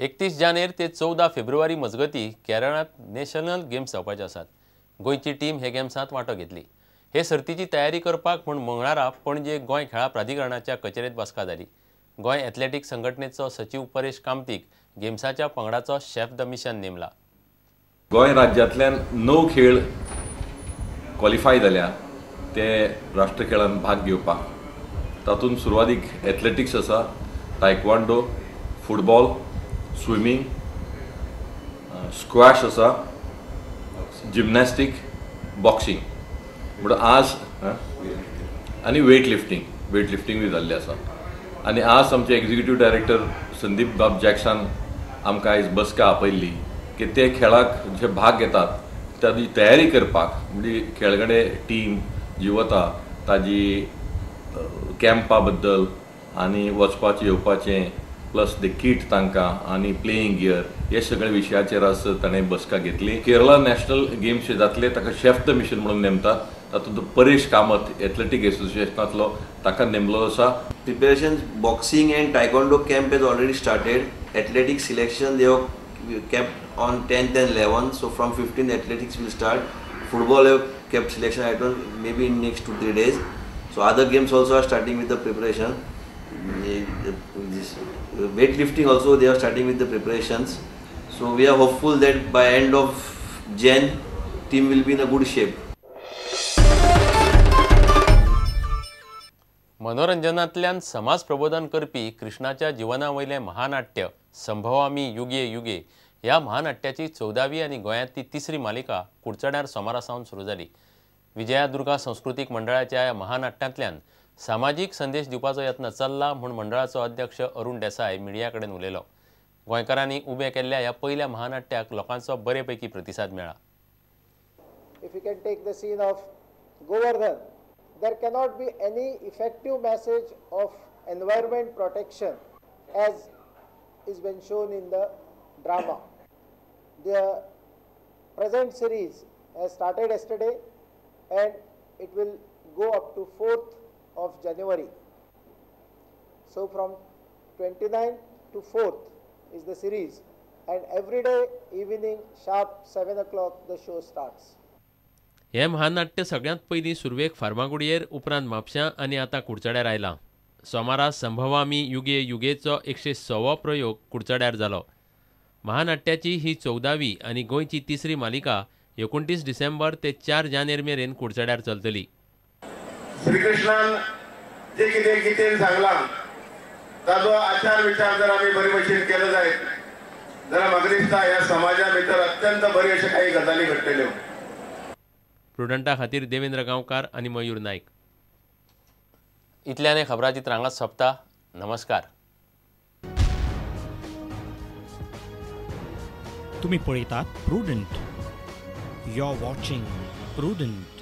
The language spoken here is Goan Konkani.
31 जानेर ते 14 फेब्रुवारी मजगती केरळांत नॅशनल गेम्स जावपाचे आसात. गोंयची टीम हे गेम्सांत वांटो घेतली. हे सर्तीची तयारी करपाक म्हूण मंगळारा पणजे गोंय खेळां प्राधिकरणाच्या कचेरेंत बसका जाली. गोंय एथलेटीक संघटनेचो सचीव परेश कामतीक गेम्साच्या पंगडाचो शेफ the mission नेमला. गोंय राज्यांतल्यान 9 खेळ क्वॉलिफाय जाल्या ते राष्ट्रीय खेळांत भाग घेवपाक. तातूंत सुरवातीक एथलेटिक्स आसा, तायक्वांडो, फुटबॉल, स्विमींग, स्क्वॅश आसा, जिमनॅस्टीक, बॉक्सिंग म्हणून आज आनी वेट लिफ्टिंगूय जाल्लें आसा. आनी आज आमचे एक्झिक्युटीव डायरेक्टर संदीप बाब जॅक्सन आमकां आयज बसका आपयल्ली की ते खेळाक जे भाग घेतात ताजी तयारी करपाक, म्हणजे खेळगडे टीम जी वता ताजी कॅम्पा बद्दल आनी वचपाचें येवपाचें प्लस the kit तांकां आनी प्लेईंग गियर हे सगळे विशयाचेर आज ताणें बसका घेतली. केरळा नॅशनल गेम्स जे जातले ताका शेफ the mission म्हणून नेमतात. तातूंत परेश कामत एथलेटीक एसोसिएशनांतलो ताका नेमलो आसा. Preparation boxing and taekwondo camp has already started. Athletics selection they have kept on 10th and 11th, so from 15th athletics will start. Football have kept selection, I don't, maybe in next 2-3 days. So other games also are starting with the preparation. This weightlifting also they are starting with the preparations. So we are hopeful that by end of Jan team will be in a good shape. मनोरंजनांतल्यान समाज प्रबोधन करपी कृष्णाच्या जिवना वयलें महानाट्य संभवामी युगे युगे ह्या महानाट्याची 14वी आनी गोंयांतली तिसरी मालिका कुडचड्यार सोमारा सावन सुरू जाली. विजया दुर्गा संस्कृतीक मंडळाच्या ह्या महानाट्यांतल्यान सामाजीक संदेश दिवपाचो यत्न चल्ला म्हूण मंडळाचो अध्यक्ष अरुण देसाय मिडिया कडेन उलयलो. गोंयकारांनी उबें केल्ल्या ह्या पयल्या महानाट्याक लोकांचो बरे पैकी प्रतिसाद मेळ्ळा. If you can take the scene of Govardhan, there cannot be any effective message of environment protection as is been shown in the drama. The present series has started yesterday and it will go up to 4th of January. So from 29th to 4th is the series, and every day evening sharp 7 o'clock the show starts. हें महानाट्य सगळ्यांत पयलीं सुरवेक फार्मागुडयेर, उपरांत म्हापश्यां आनी आतां कुडचड्यार आयलां. सोमारा संभवामी युगे युगेचो 106वो प्रयोग कुडचड्यार जालो. महानाट्याची ही 14वी आनी गोंयची तिसरी मालिका 29 डिसेंबर ते 4 जानेर मेरेन कुडचड्यार चलतली. श्रीकृष्णान जे कितें गीतेन सांगलां ताजो आचार विचार जर आमी बरे भशेन केलो जायत जाल्यार म्हाका दिसता ह्या समाजा भितर अत्यंत बरी अश्यो काही गजाली घडटल्यो. प्रुडंटा खातीर देवेंद्र गांवकार आनी मयूर नायक. इतल्यान खबराचित्र हांगाच सोंपता. नमस्कार. तुम्ही पळयतात Prudent. You are watching Prudent.